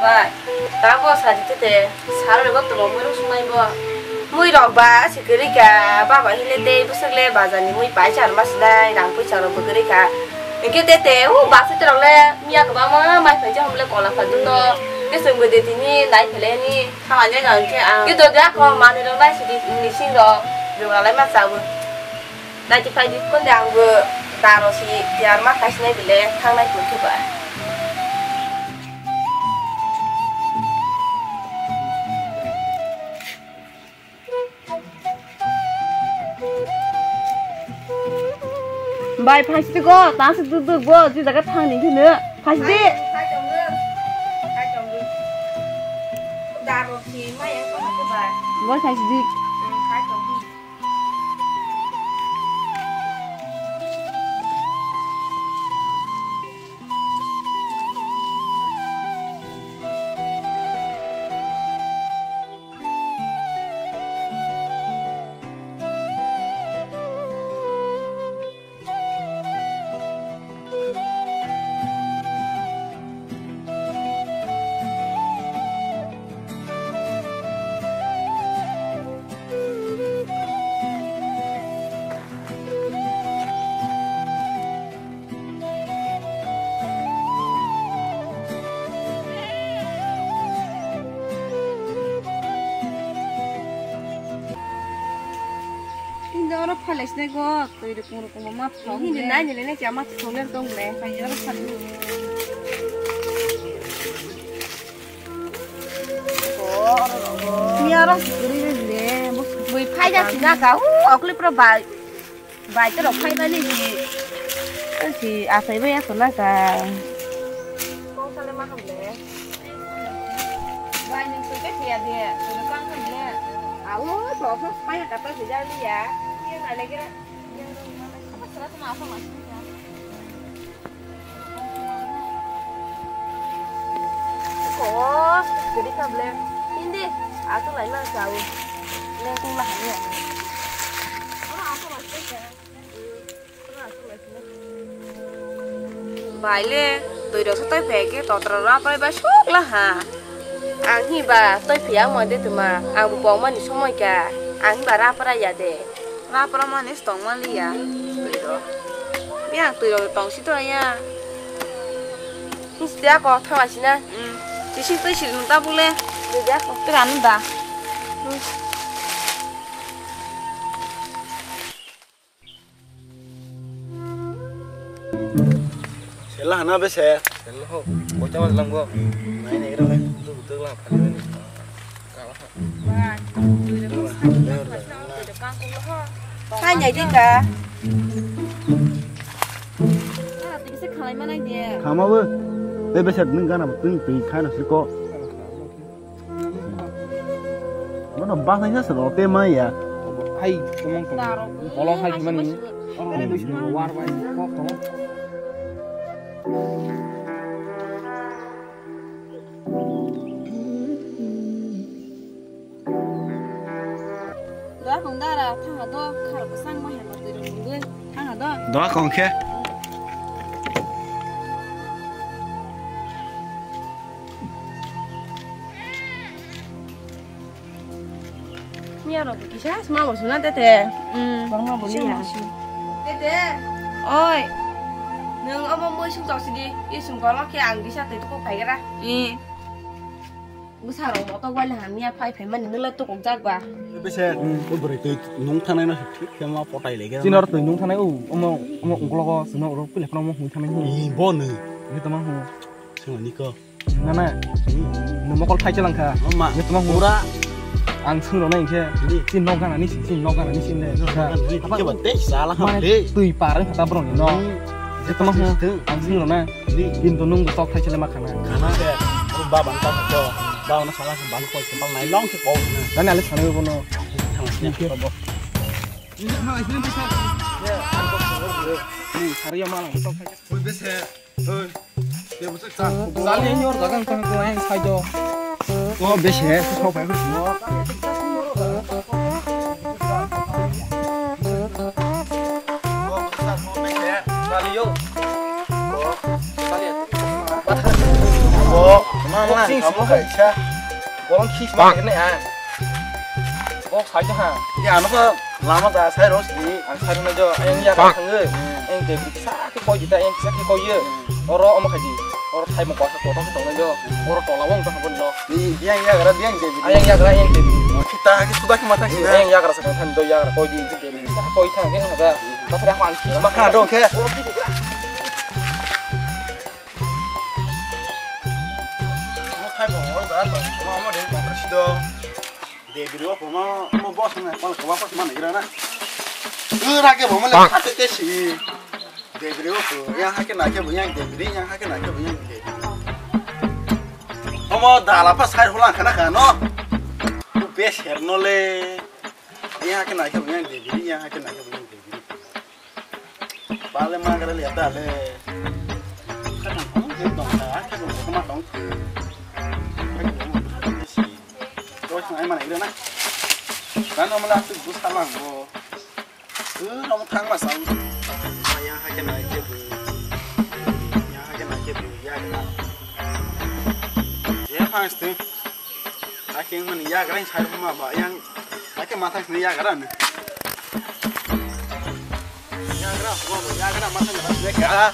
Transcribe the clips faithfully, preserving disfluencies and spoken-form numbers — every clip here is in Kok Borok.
Bai, tabo sadi tete, sal rego tomo mui rok sunai bo. Mui rok ba se kwrwi ka, baba hile tei bwswk le bazar ni mui pai char ma sinai, rang pui char rok bo kwrwi ka. Hingke tete, u bus rok le miya kwbangma mai phai jaham le kola pha dun no. Ke chwng bo de tini nai phele ni. Thawa je ga hingke ang. Ke do da ko mani rok nai sidi, ni sing rok, jora lai ma chabu. Naiti phaidi, konde angbo daro si tiyar ma kaisinai bile thangnai tongkhe ba. Bai, phaisidi go, tangsi duk duk bo, je jaga thangni hino, phaisidi. Daro si maya ko hake ba. Bai, phaisidi. Hindi oro phalai sinai go, twi rukung rukung ma thong. Hindi nai nile ne chama thong le tong le, hai oro phalai. Ni oro guri le, bui phai ja sina ka, u okli pro bai. Bai, to rok phai mani si, si asai bai ako na ka. Kong sale ma hamle. Bai, ni sui ke thia de, sui ke kang hamle. Awo, to so phai ka to si ja ni ya. Ye na le gira. Apa sala sama apa mas? Ko, jadi ka ble. Hindi, aku lai ma sa. Le kung la hani ya. Bai le, twi rok sa tai phai khe totra rw apai ba sok la ha. Ang hi ba twi phiya mo de tuma, ang bo pok mani somoi ka, ang hi ba ra pra ya de. Ra pra mani stong mani ya, twi rok. Yang twi rok tong si to ya. Nisi de ako thang la si na. Tisi twi si nung ta bu le. De de ako. Twi ra nung da. Sela hana be se. Sela ho. Koita mas langbo. Nai nai ro nai. Tu tu la phani ni. Kala ha. Sai nai ding ka. Kama bo. Te be se ning gana bo twi twi khaina siko. Bono bus nai sa sero te ma ya. Hai, tomong tomong. Bolo hai mani. War bai kok tomong. Doa kong dara thanga do khar bwsang ma hema twi rok nungwi thanga do. Doa kong khe. Miya rok kisa sma bo suna tete. Bangma bo kisa liya. Tete. Oi. Nung omo mui sung tok sidi, i sung kolok khe ang kisa tei tukuk phai gra. I. Bwsa rok motok bai le hamya phai phai mani nung le tukuk jak ba. Bese, o bwrwi twi nung thanai no thik khe ma potai le gra. Chinor twi nung thanai o, omo, omo ungkologo sino ro pile phano mo hui thanai. I bo nung. Ni tama hu. Sung ni ko. Nana, ni mokol phai chalangkha. Oma. Ni tuma hura. Ang sung rona ingkhe. Ni. Chin nok gana ni sin, chin nok gana ni sin le. Ni khe ba tei sala ha le. Twi parang kata brong ni no. Ni. Ni tuma hu. Ang sung rona. Ni. Din to nung tok thai chale ma khana. Khana de. Ru ba ban ta ko. Ba na sala ko ban ko chapal nai long ke ko. Dani ale sana bono. Thang ni ke bo. Ni thang ni sa. Ni sari ma lang tok thai. Oi bese. Oi. Jali nyor jaga tang ko ang sai do. O bese sok pai ko. Jali yo. Jali. O. Mang Kok lang, ching kamu simo kaisa. Bolong khi sima kene a. Kok sai ha. Ya, ano ko lama da sai ros di. Ang sai na jo, ayang ya ka thang. Ayang de sa ke koi di ta, ayang sa ke koi ye. Oro omo khai di. Oro thai mo ko sa ko to to na jo. Oro tola wong ta bon jo. Ni yang ya gara yang de. Ayang ya gara ayang de. Kita ke sudah ke mata sih. Ayang ya gara sa kan do ya gara koi di de. Sa koi thang ke na da. Ta sa ha ang khi ma ka dong ke. Omo khai bo, omo da to, omo, omo de, omo si do. De biri o, omo, omo boss na, omo ko boss mana gira na. Ura ke bo, omo le, ate te si. De biri o, yang ha ke na ke bo, yang de biri, yang ha ke na ke bo, yang de biri. Omo da la pa sai holang kana ka no. Tu be ser no le. Yang ha ke na ke bo, yang de biri, yang ha ke na ke bo, yang de biri. Bale ma gara le da le. Ka tong tong je tong ka, ka tong tong ma tong. Ka tong tong ma tong si. Terus ngai mana ira na. Kan no mala tu bus halang bo. Eh, no thang ma sang. Yang ha ke na ke bu. Yang ha ke na ke bu ya ga. Je phang stu. Ake mani yagra ni sai ma ba yang ake matha sini yagra ni. Yagra ba ba yagra matha ni ba sini ka.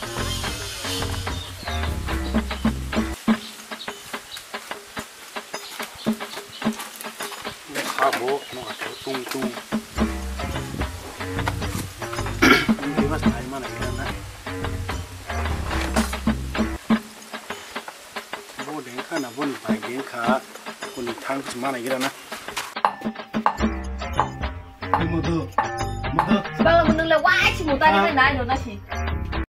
Sabo no ka tung tung. Ini mas thai mana ira na. Bo dengkha na, boni bai dengkha, boni thang se mana gira na. Mudu, mudu. Bang nung le wai si muta ni na no na si.